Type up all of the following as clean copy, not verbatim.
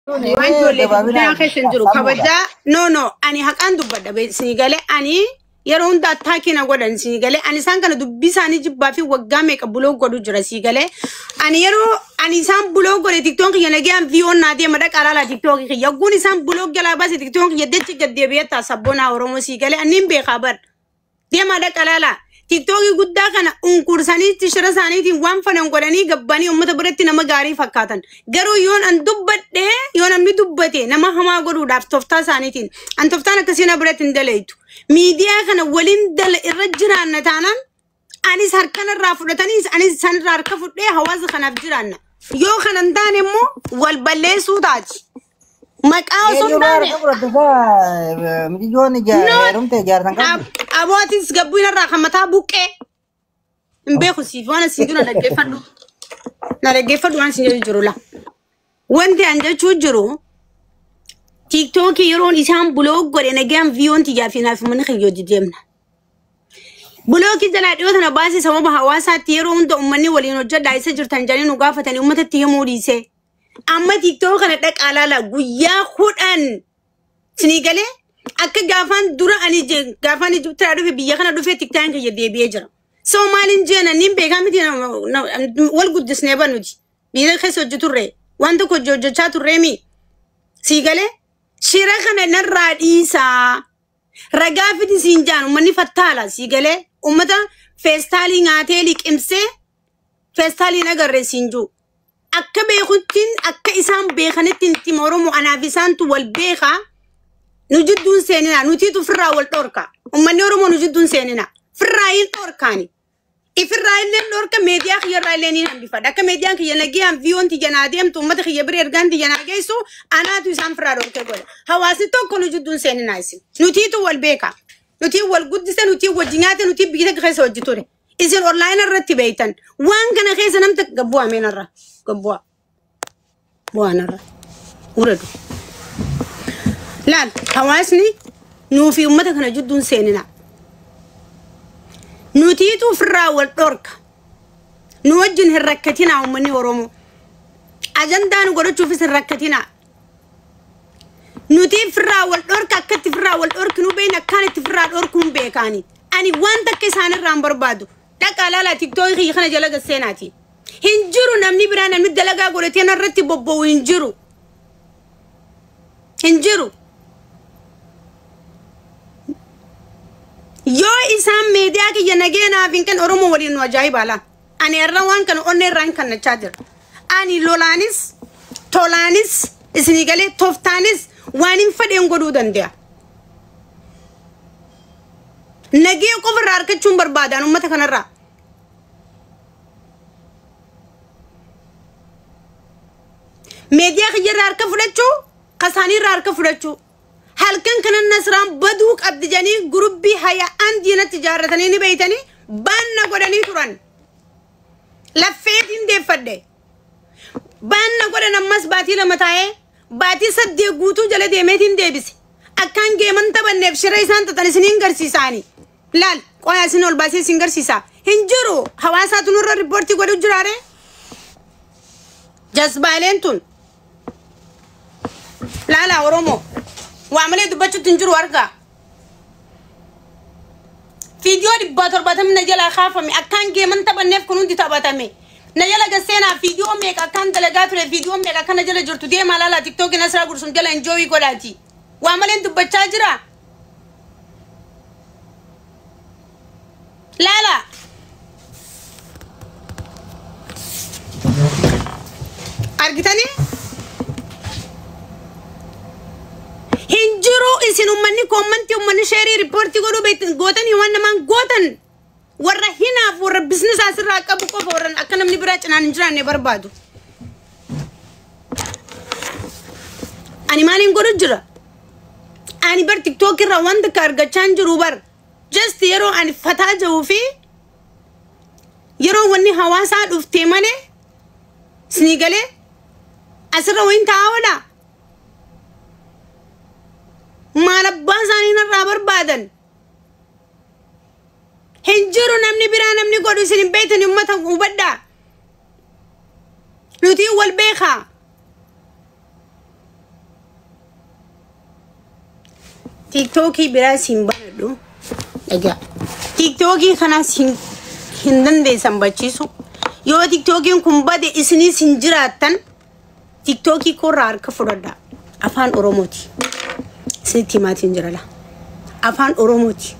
Waan Ee ijoollee guddaa gabaabinaan keessa hin jiru. sammuudha. Kabajaa no no ani haqaan dubbadha isinii galee ani yeroo hunda attaakii na godhan isinii galee ani isaan kana dubbii isaanii jibbaa fi waggaa meeqa buloo godhu jira isinii galee ani yeroo ani isaan buloo godhe tiktoon kiyya nagayaan vii'oon naa deema dhaqaa laalaa tiktoon kiyya yogguun isaan buloo jalaa baase tiktoon kiyya dachi gad deebi'ee ta'a sabboonaa Oromoo isinii galee ani hin beekaa bar. Deemaa dhaqa laalaa. Tiktookii guddaa kana unkursaniitti shira isaaniitiin waan fanan godhanii gabbanii uummata biratti nama gaarii fakkaatan. Garuu yoon an dubbadhe yoo namni dubbate nama hamaa godhuudhaaf tooftaa isaaniitiin an tooftaan akkasii na biratti hin daleeytu. Miidiyaa kana waliin dala irra jiraanna taanaan anis harkanarraa fudhatanii anis isaanirraa harka fudhee hawaasa kanaaf jiraanna. Yoo kana hin taane immoo wal balleessuu taati. Maqaa osoo hin Eenyurraa taane harka fudhatte isaa mucayyoon no heerumte jaarsan qabdi. abootis gabbuun irraa kan mataa buqqee hin beeku siif waan asiin jiru na dhaggeeffadhu. Na dhaggeeffadhu waan asiin jedhu jiru la. Wanti an jechuu jiru tiiktookii yeroon isaan buloog godhe nagaan viiyoon tiyyaa fi naaf manni kiyyoo deemna. Bulookii jalaa dhiyoo tana baasee sababa hawaasaatti yeroo hunda uummanni waliin hojjedhaa isa jirtan jedhanii nu gaafatanii uummatatti himuu dhiise. Amma tiiktook kana dhaqaa laala guyyaa 10 sinii galee akka gaafaan dura ani gaafaan Ijiptiraa dhufe biyya kana dhufe tiktaan kiyya deebi'ee jira. So maaliin jeena niin beekaa miti wal guddisnee banuti. Biyya keessa hojii turre waan tokko hojii hojjechaa turreemi. Sii galee shira kana narraa dhiisaa. Ragaa fidi siin jaan uummanni fattaala sii galee uummata feestaalii nyaatee liqimsee feestaalii agarre siin jiru. Akka beekuttiin akka isaan beekanitti itti Oromoo anaaf isaantu wal beekaa. Nu jidduun seenina nutiitu firraa wal dhorka ummanni oromoo nu jidduun seenina firraa hin dhorkaani ifirraa illee dhorka meediyaa kiyyarraa illee ni hambifadha akka meediyaan kiyya nagayaan viiyoon tiyya naa deemtu ummata kiyya bira ergaan tiyya naa geessu anaatu isaan firraa dhorkee godha hawaasni tokko nu jidduun seenina isin nutiitu wal beeka nutii wal guddise nutii wajji nyaate nutii biyya takka keessa hojii ture isin onlaayina irratti beeytan waan kana keessa namta gabbu'aa meenarra gabbu'aa bu'aanarra uradu. Laal hawaasni nuu fi uummata kana jidduun seenina. Nutiitu ofirraa wal dhorka. Nu wajjin hin rakkatinaa uummanni Oromoo. Ajandaa nu godhachuufis hin rakkatinaa. Nuti ofirraa wal dhorka akka itti ofirraa wal dhorkinu beekna akkaan itti ofirraa dhorkuun beekaani. Ani waan takka isaanirraa hin barbaadu. Dhaqaa laalaa tiktookii kiyya kana jala gasseenaati. Hin jiru namni biraa namni dalagaa godhatee narratti bobba'u hin jiru. Hin jiru. Yoo isaan miidiyaa kiyya nageenaaf hin kan Oromoo waliin nu ajaa'ibaa laa. Ani irra waan kana onnee irraa hin kannachaa jira. Ani lolaanis tolaanis isinii galee tooftaanis waan hin fedheen godhuu danda'a. Nagee qofa irraa argachuun barbaadan uummata kanarraa. Miidiyaa kiyya irraa harka fudhachuu kasaanii irraa harka fudhachuu. Halkan kana Nasraan baduu qabdi jedhanii gurubbii haya'aan diinatti ijaarratanii ni beeytanii baanna godhanii turan. Laffeetiin deeffadhe. Baanna godhan ammas baatii 2 taa'ee baatii 8 guutuu jala deemeetiin deebise. Akkaan geeman taphanneef shira isaan xaxan isiniin garsiisaani. Laal qoyaa isin ol baasee isin garsiisa. Hin jiru hawaasaatu nurra riippoortii godhu jiraare. Jazbaaleen tun. Laala Oromoo. Waa malee dubbachuutti hin jiru argaa. Fiidiyoo 770 na jalaa kaafame akkaan geeman taphanneef kun hundi taphatame. Na jala gasseenaa fiidiyoo meeqa akkaan dalagaa ture fiidiyoo meeqa akkana jala jirtu deemaa laalaa tiktookii Nasraa Gursum jala enjooyii godhaati. Waa maleen dubbachaa jira. Laala. Argitanii? Hin jiru isin uummanni koommantii uummanni sheerii riippoortii godhuu beektan gootanii waan namaan gootan warra hinaaf warra biizinasa asirraa qabu qofa warra akka namni biraa cinaan hin jiraanne barbaadu. Ani maaliin godhu jira? Ani bar tiktook irraa waan takka argachaa hin jiru bar. Just yeroo ani fataa jiruu fi yeroo wanni hawaasaa dhuftee malee isinii galee asirra wayin taa'aa oolaa. Maal abbaa isaanii narraa barbaadan? Hin jiru namni biraa namni godhu isin hin beektan uummata hubadhaa. Nuti wal beekaa. Tiktookii biraas hin banadhu. Egaa tiktookii kanaas hin dandeessan bachiisu. Yoo tiktookiin kun bade isinis hin jiraattan, tiktookii koorraa harka fudhadhaa. Afaan Oromooti. Isinitti himaatiin jira laa. Afaan Oromooti.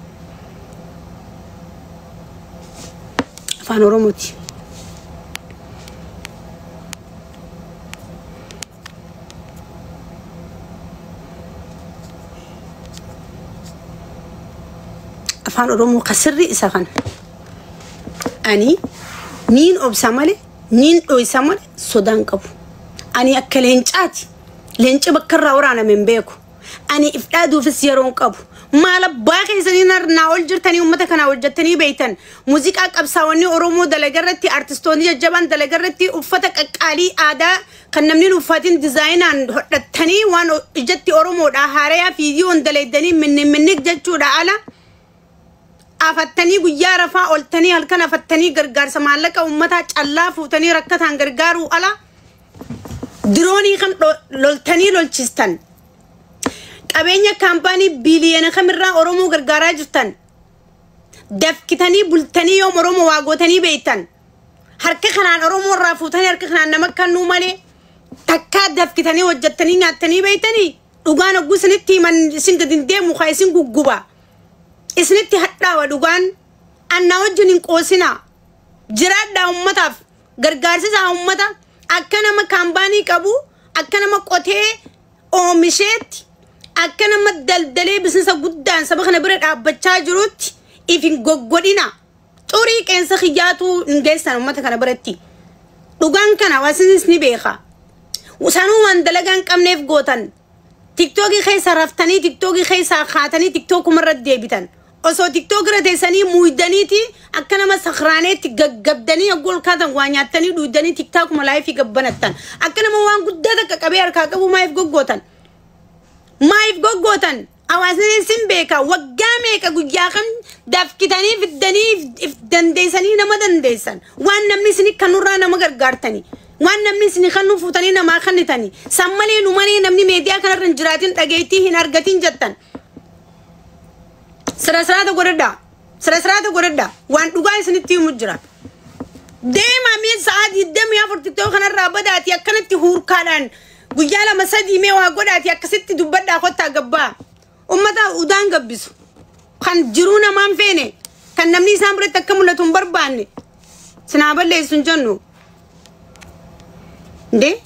Afaan Oromooti. Afaan Oromoo ka sirrii isa kana. Ani niin obsa malee, niin dhoysa malee sodaan qabu. Ani akka leencaati. Leenci bakka irraa waraaname hin beeku. Ani if dhaaduufis yeroo hin qabu. Maal abbaa keessanii naa ol jirtanii uummata kanaa hojjettanii beektan. Muuziqaa qabsaa'onni Oromoo dalagarratti, artistoonni jajjabaan dalagarratti uffata qaqqaalii aadaa kan namni hin uffatin dizaayinaan hodhattanii waan ijatti Oromoodha haarayaa fiidiyoon dalaydanii minni minnik jechuudha ala. Afattanii guyyaa rafaa oltanii halkan afattanii gargaarsa maallaqa uummataa callaa fuutanii rakkataan gargaaruu ala diroonii kan loltanii lolchistan. Qabeenya kaampaanii biiliyoona kamirraa Oromoo gargaaraa jirtan. Dafkitanii bultanii yoom Oromoo waa gootanii beektan. Harka kanaan Oromoo irraa fuutanii harka kanaan nama kennuu malee takkaa dafkitanii hojjettanii nyaattanii beektanii dhugaan hogguu isinitti himan isin gadi hin deemu kaa isin gugguba. Isinitti hadhaawa dhugaan annaa wajjin hin qoosinaa. Jiraadhaa uummataaf, gargaarsisaa uummata. Akka nama kaampaanii qabu, akka nama qotee oomisheetti, akka nama daldalee bisinsa guddaan saba kana bira dhaabbachaa jirutti if hin goggodhina. Xurii qeensa kiyyaatuu hin geessan uummata kana biratti. Dhugaan kana hawaasnis ni beeka. Sanuu waan dalagaa hin qabneef gootan. Tiktookii keessa raftanii, tiktookii keessaa kaatanii tiktookuma irra deebitan. Osoo tiktook irra teessanii muudaniiti akka nama sakraaneetti gaggabdanii hogguu ol kaatan waa nyaattanii dhuudanii tiktookuma laayifii gabbanattan. Akka nama waan guddaa takka qabee harkaa qabu maayif goggootan? Maayif goggootan? Hawaasni sin beeka. Waggaa meeqa guyyaa kam dafkitanii fiddanii if dandeessanii nama dandeessan. Waan namni isin kanurraa nama gargaartanii. Waan namni isin kan fuutanii namaa kennitanii. San malee nu malee namni meediyaa kanarra hin jiraatin dhageettii hin argatin jettan. Sira siraata godhadhaa. Sira siraata godhadhaa. Waan dhugaa isinitti himu jira. Deemaa mee sa'aa 24 tiktook kanarraa badaati akkanatti huurkaadhaan guyyaa lama sadii mee waa godhaati akkasitti dubbadhaa kottaa gabbaa. Uummata udaan gabbisu. Kan jiruu namaan feene. Kan namni isaan biratti akka mul'atu hin barbaanne. Sinaa balleessu hin jennu. Ndee?